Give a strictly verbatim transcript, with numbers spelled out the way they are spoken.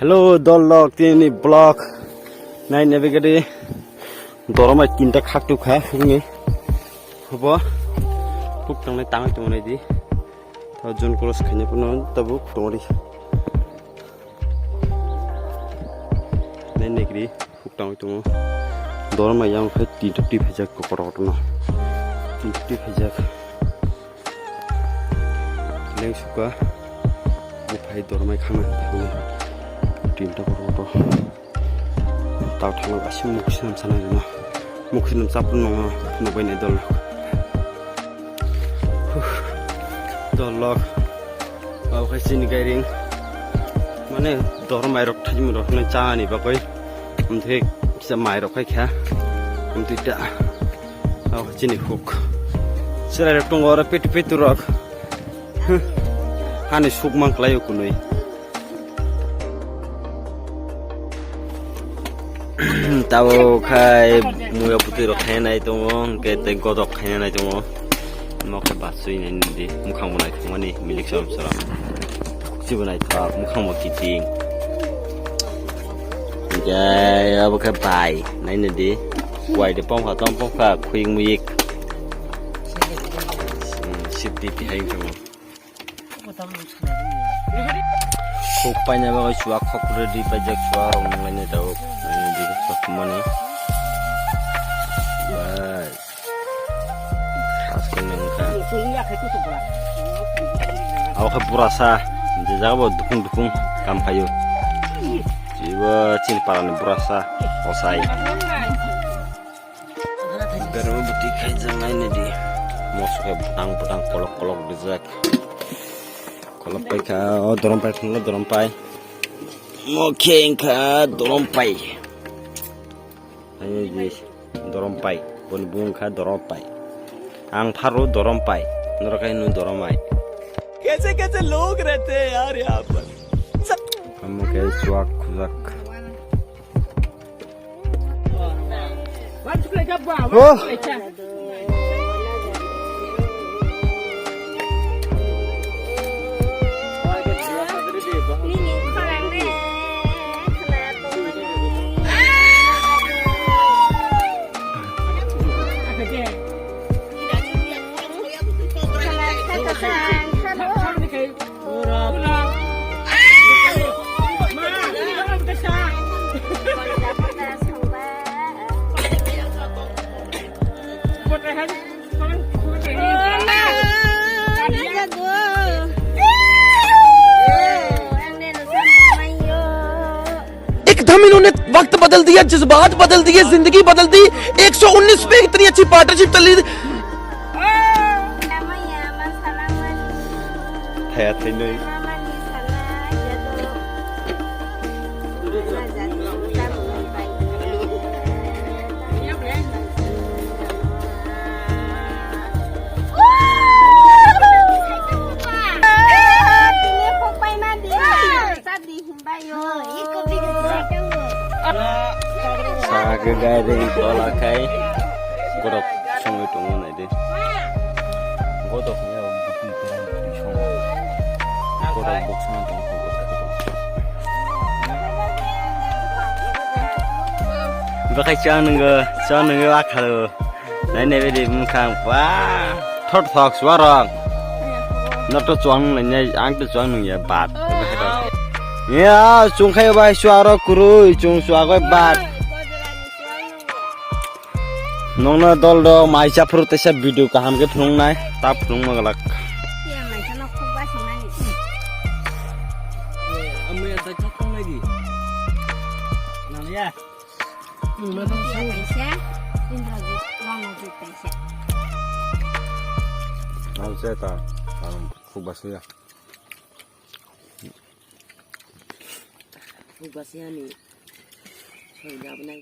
Hello, dol lok, tini vlog nai navigate. Doromai tinta khak tu kha hukni. Hobo huk tangnai tangwi tongnai di. Tho jon cross khaina phano tabuk tongri. Nai negri huk tangwi tongo. Doromai yang khai tinta twi phaijak kotor kotor no. Tinta twi phaijak. Leng suka. Buphai dormai khama thangwi. Tinta kotor kotor. Tao thangwi aswk mukhusinam sana rino. Mukhusinam chapun nongo nukbai nai dol. Huh. Dol lok. Abo khai chini gairing. Mane dormai rok thajmung rok hwnwi chani bagwi. Amtwi kisa mai rok khai kha. Amtwi ta. Abo chini huk. Chwrai rok tongo oro petu petu rok. Huh. Hani suk mang klai o kunui. Tabo khai muya putui rok khaina nai tongo, hwnkhe tei godok khaina nai tongo. Mo khe basui nai nidi, mukhang bo naithokmani milik sorom sorom. Khukchi bo naithok, mukhang bo kiting. Hwnkhe abo khe bai, nai nidi. Wai de pongkha, tong pongkha, khuyik muyik. Hmm, sip di tihai wngkha mo. Khuk paina bagwi chuak khok ready paijak, chuak rok nang lainai tabuk. Nang nidi khuk mani. Bai. Aswk nang kha. Abo khe burasa, je jaga bo dukung dukung kam phaio. Jibo chini parani burasa, osai. Berma buti khaijak nai nidi. Moso khe bwtang bwtang kolok kolok rijak. Kolok paikha, o dorom pai khwlai dorom pai. Mo khe wngkha dorom pai. Ani di dorom pai, boni bung kha dorom pai. Ang pharo dorom pai, norok khe hino dorom ai. कैसे कैसे लोग रहते हैं यार यहाँ पर। Amo khe chuak khujak. Oh. एकदम इन्होंने वक्त बदल दिया, जज्बात बदल दिए, जिंदगी बदल दी। एक सौ उन्नीस पे इतनी अच्छी पार्टनरशिप चल रही थी। Thaya thainwi. Saka gari tola khai godok songwi tongo nai de. Godok ni abo bwtwi kwrwng bwtwi songo. Godok buksa tongo. Bakhai chang nungo, chang nungo akhalo. Nai nai bedi bwkhang ba thot thok suarok. No to chuang nai nai ang to chuang nung ya bat. Ya chung khai bai suarok kurui chung suagoi bat. Nongna dol do mai chaphuru tesa video kaham ke phunung nai ta phunung magalak. Amai ya da chok nai di. Nang ya. India kaisa, Indrajit, Ranajit kaisa. Ang se ta, ang khuk basui ya. Khuk basui ani. Soi da bwnai.